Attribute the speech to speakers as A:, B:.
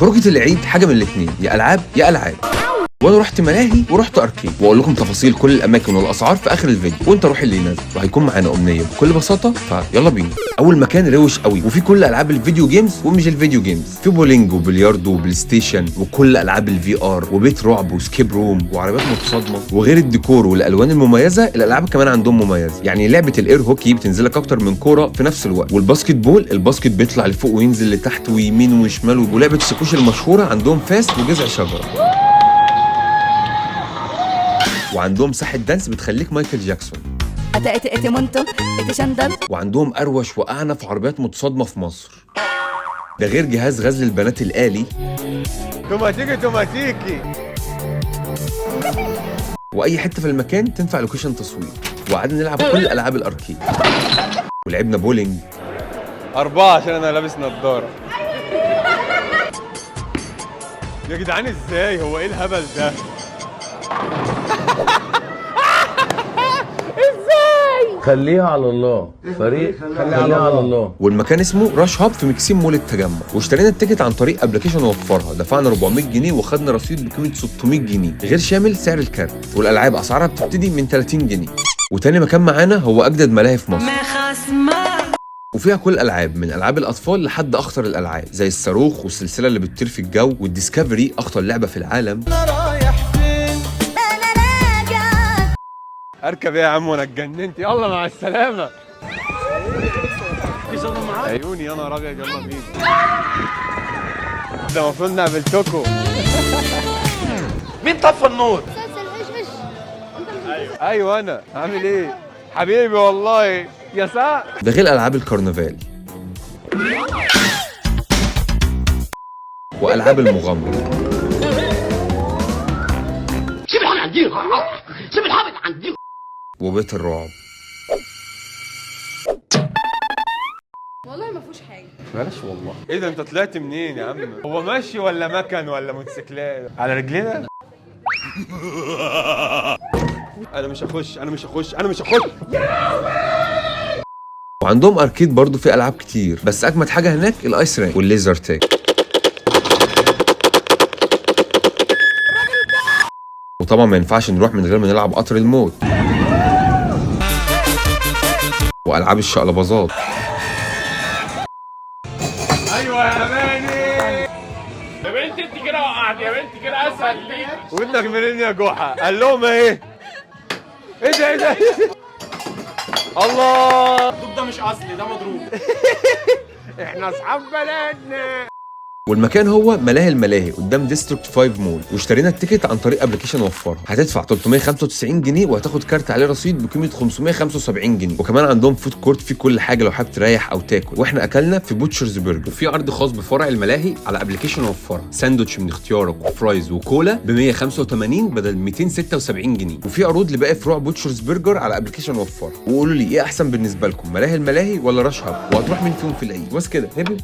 A: خروجة العيد حاجة من الاتنين، يا ألعاب يا ألعاب. وانا رحت ملاهي ورحت arcade، واقول لكم تفاصيل كل الاماكن والاسعار في اخر الفيديو، وانت روح اللي ينزل، وهيكون معانا امنية بكل بساطه. فيلا بينا. اول مكان روش قوي وفي كل العاب ال video games ومش ال video games، في بولينج وبلياردو وبلاي ستيشن وكل العاب ال VR وبيت رعب و escape room وعربيات متصادمه. وغير الديكور والالوان المميزه، الالعاب كمان عندهم مميزه. يعني لعبه ال air hockey بتنزلك اكتر من كورة في نفس الوقت، وال basketball ال basket بيطلع لفوق وينزل لتحت ويمين وشمال. ولعبه السكوش المشهورة عندهم فاس وجذع شجره، وعندهم ساحة dance بتخليك مايكل جاكسون.
B: اتي اتي اتي مونتو اتي شندل.
A: وعندهم اروش واعنف عربيات متصادمه في مصر، ده غير جهاز غزل البنات الآلي.
C: توماتيكي توماتيكي.
A: واي حتة في المكان تنفع location تصوير. وقعدنا نلعب كل العاب ال arcade ولعبنا بولينج.
C: 4 عشان أنا لابس نظارة. يا جدعان ازاي؟ هو ايه الهبل ده؟
D: خليها على الله فريق، خليها على الله.
A: والمكان اسمه Rush Hub في مكسيم مول التجمع، واشترينا ال ticket عن طريق application وفرها. دفعنا 400 جنيه وخدنا رصيد بقيمة 600 جنيه غير شامل سعر الكارت، والالعاب اسعارها بتبتدي من 30 جنيه. وتاني مكان معانا هو اجدد ملاهي في مصر، وفيها كل الالعاب من العاب الاطفال لحد اخطر الالعاب زي الصاروخ والسلسله اللي بتطير في الجو وال Discovery اخطر لعبه في العالم.
C: اركب ايه يا عم وانا اتجننت؟ يلا مع السلامة. عيوني يا نهار ابيض، يلا بينا. ده المفروض نقابلتكم.
E: مين طفى النور؟
C: ايوه انا عامل ايه؟ حبيبي والله يا سعد.
A: ده غير العاب الكرنفال والعاب المغامرة.
E: سيب الحبل عندي، سيب الحبل عندي.
A: وبيت الرعب.
F: والله ما فيهوش حاجة.
C: بلاش والله. ايه ده انت طلعت منين يا عم؟ هو ماشي ولا مكن ولا موتوسيكلات؟ على رجلينا؟ انا مش هخش، انا مش هخش، انا مش هخش.
A: وعندهم arcade برضو فيه العاب كتير، بس اجمد حاجة هناك ال ice rink وال laser tag. وطبعا ما ينفعش نروح من غير ما نلعب قطر الموت والعاب الشقلباظات.
C: ايوه يا اماني
G: يا بنتي انت كده وقعت، يا بنتي كده اسهل ليك.
C: ودنك منين يا جحا؟ قال لهم ايه؟ ايه ده ايه ده؟ الله،
G: الدوب ده مش اصلي، ده مضروب.
C: احنا اصحاب بلدنا.
A: والمكان هو ملاهي الملاهي قدام District 5 مول، واشترينا ال ticket عن طريق application وفرها. هتدفع 395 جنيه وهتاخد كارت عليه رصيد بقيمة 575 جنيه. وكمان عندهم food court فيه كل حاجة لو حابب تريح او تاكل. واحنا اكلنا في Butcher's Burger. وفي عرض خاص بفرع الملاهي على application وفرها، ساندوتش من اختيارك و fries وكولا ب 185 بدل 276 جنيه. وفي عروض لباقي فروع Butcher's Burger على application وفرها. وقولوا لي ايه احسن بالنسبة لكم، ملاهي الملاهي ولا Rush Hub؟ وهتروح مين فيهم في العيد؟ بس كده هبل.